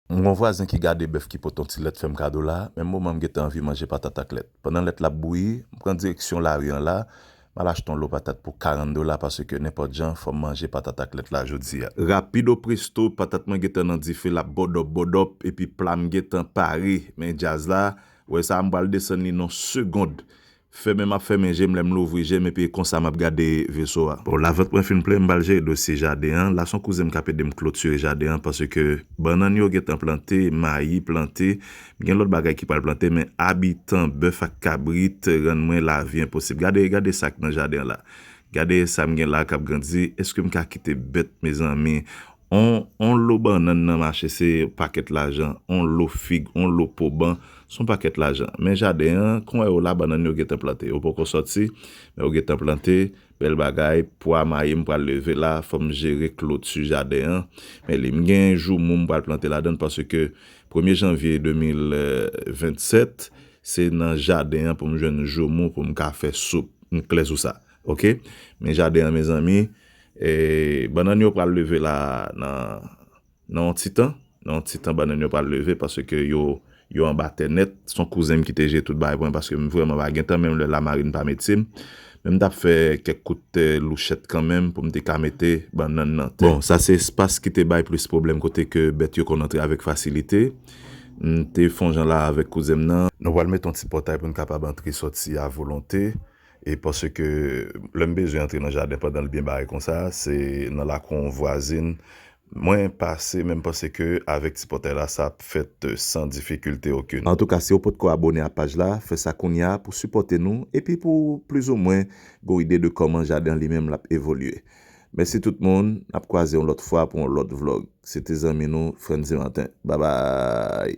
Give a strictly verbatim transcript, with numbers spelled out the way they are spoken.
M gon vwazen ki gade bèf ki pote yon ti lèt fè m kado la, menm moman m gentan anvi manje patat ak lèt. Pandan lèt la ap bouyi, m pran direksyon lari an la, m al achte yon lo patat pou karant dola paske nenpòt jan fò m manje patat ak lèt la jodi a. Rapido presto, patat mwen gentan nan dife l ap bòdòp bòdòp epi pla m gentan pare. Men djaz la, wè sa a m pral desann li nan segonn. Fèmen m ap fèmen je m lè m louvri je m epi e konsa m ap gade veso a. Bon, lavant mwen fin plen, m pral jere dosye jaden an. La se yon kouzen m k ap ede m klotire jaden an paske bannann yo gentan plante, mayi plante, m gen lòt bagay ki pral plante, men abitan bèf ak kabrit rann mwen lavi enposib. Gade, gade sa k nan jaden an la. Gade sa m gen la k ap grandi. Èske m ka kite bèt, mezanmi? On, on lo bannann nan mache se pakèt lajan, on lo fig, on lo poban, se yon pakèt lajan. Men jaden an, kon w wè yo la, bannann yo gentan plante. Yo poko sòti, men yo gentan plante. Bèl bagay, pwa mayi m pral leve la, fò m jere kloti jaden an. Men li, m gen joumou m pral plante ladan l paske premye janvye de mil vennsèt, se nan jaden an pou m jwenn joumou pou m ka fè soup. M klè sou sa. Oke? Men jaden an, mezanmi, e, bannann yo pral leve la nan, nan yon ti tan. Nan yon ti tan, bannann yo pral leve paske yo, yo anba tè nèt. Se yon kouzen m ki te jere tout bagay pou mwen paske m vrèman pa gen tan, menm lè lamarin pa mete m. Men m t ap fè kèk kout, e, louchèt kanmenm pou m te ka mete bannann nan tè. Bon, sa se espas ki te bay plis pwoblèm kote ke bèt yo konn antre avèk fasilite. M te fè yon jan la avèk kouzen m nan. Nou pral mete yon ti pòtay pou n kapab antre sòti a volonte. E paske lè m bezwen antre nan jaden pandan l byen bare konsa, se nan lakou yon vwazin mwen pase, men m panse ke avèk ti pòtay la, sa ap fèt, e, san difikilte okenn. Antouka, si w potko abone a paj la, fè sa kounye a pou sipòte nou epi pou plizoumwen gen yon ide de kòman jaden an li menm l ap evolye. Mèsi tout moun, n ap kwaze yon lòt fwa pou yon lòt vlòg. Se te zanmi nou, Frandzy Martin. Babay!